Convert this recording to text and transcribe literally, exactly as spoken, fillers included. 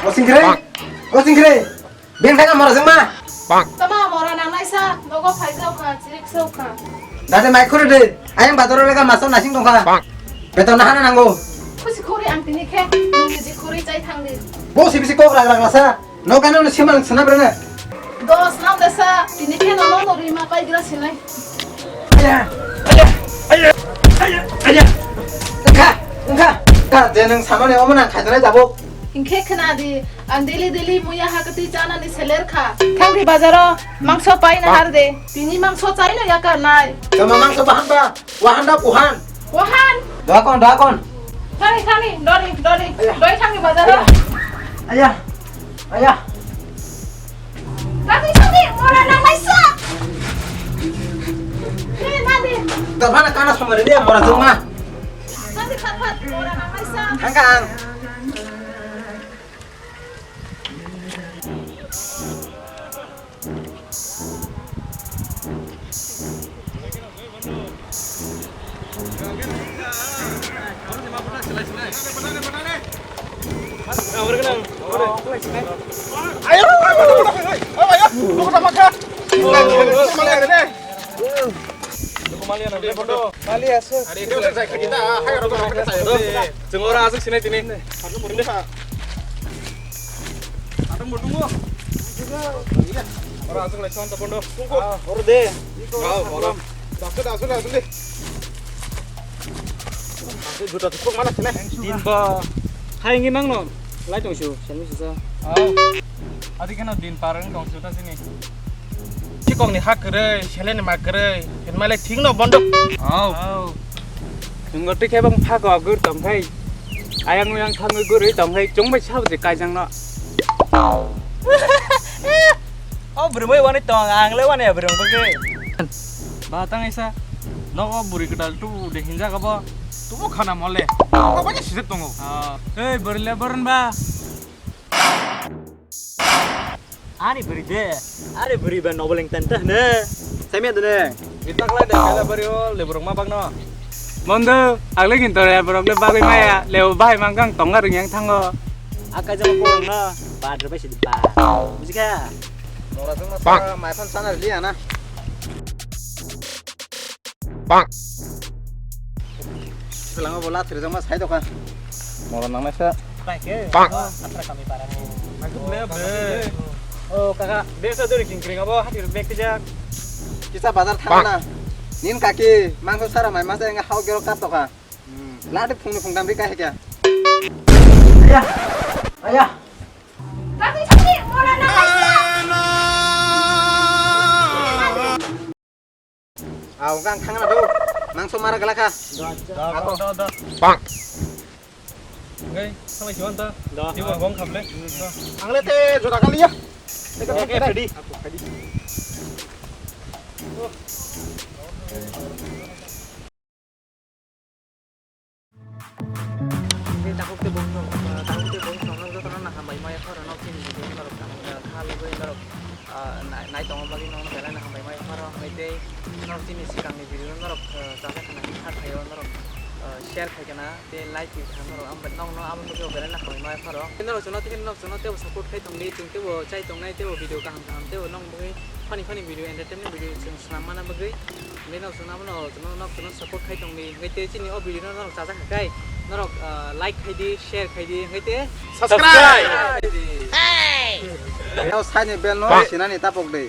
O singkre, o singkre, beng thangka mora jengma. Tama mora nangnai sa, nogo phai jao kha, chirik sao kha. Dade mai khuru de, ayang bazar o lega maso nasing tongkha. Beton na hana nango. Khusi khuri ang tini khe, nini ji khuri chai thang di. Bo si bisi kok rag rag lasa. No kano no simal sana brana. Dos nam desa, tini khe no no rima pai gra sinai. Aya, aya, aya, aya, aya. Engkha, engkha. Ka je nang samani omo nang khaitana jabo. Engkhe khna di, ang daily daily muya hakati chana ni seler kha. Thang di bazaro, mangso pai na har de. Tini mangso chai no yakar nai. Tama mangso bahan ba, wahan da buhan. Wahan. Dakon, dakon. Thani, thani, dori, dori. Aya. Dori thang di bazaro. Aya. Aya. Aya. Kami sini, mora na maisa. Ni nadi. Dophana kana somare dia mora jongma. Nadi khat khat, mora na maisa. Hangka ang. Chwng oro aswk sinai tini. Oro aswk lai son ta bondo. Oro de. Aswk, aswk, aswk de. Juta tu mana sinai. Din ba. Hai ngi nang no. Lai tong su, sami sisa. Adi keno din parang tong su ta sini. Chikokni ha kwrwi, seleni ma kwrwi, hinmale thikno bondo. Au. Au. Chwng twi khe bang phak o gur tong khai. Ayang uyang thangwi gurwi tong khai, chwng bai sabo je kaijang no. O bwrwi wani tong, ang le wani bwrwi bagwi. Ba tang isa. Nogo bwrwi kwtal tu de hinjak abo. Tubo khana mole. Ko bani sijak tongo. Ah. Ei bwrwi le bwrwn ba. Ani bwrwi de, ani bwrwi ba noboleng tan ta hne. Samya dene. Bitak lai de kala bari o le borok ma bagno. Bondo, agle gin tore borok le bagwi maya, le o bahai mang kang tonga ring yang thango. Aka jang borok na, ba dre bai sidi ba. Bujikha? Mora jang na sa mai phan sana liya na. Bang. Selango bola thiri jama sai doka. Moro nang naisa. Bang. Atra kami para. Nagum le be. O kaka, be sa duri king kring abo hati bek tijak. Kisa bazar thangna. Nin kaki, mangso sara mai masa enga hau gero kap toka. Lati phungni phungdam ri kai kya. Aya. Aya. Kami sini, mora nang naisa. Au gang thangna do. Mangso mara gala kha. Do, do, do. Bang. Ngai, samai siwan ta. Do. Diwa bong khable. Angle te jora kali ya. Te ka ready. Tei takhuk tei bongthok, takhuk tei bongthok no jotono no hambai maya pharo no chini video norok kha lugui norok, ah, nai, nai tongma bagwi no belai no hambai maya pharo hwnkhe tei norok chini swkangni video norok, ah, chajak khna kha thaio norok, ah, share khai khna tei like twi kha norok, norok no amo bagwi belai no hambai maya pharo. Tei norok chwngno tei norok chwngno teibo support khai tongdi, chwng teibo chai tongnai teibo video kaham kaham teibo nong bagwi funny funny video, entertainment video chwng swnam mana bagwi. Hwnkhe norok chwngno abono, chwngno, norok chwngno support khai tongdi. Hwnkhe tei chini o video no norok chajak kha khe, norok, ah, like khai di, share khai di, hwnkhe tei subscribe. Hey! Tei o side ni bell no sinani tapok di.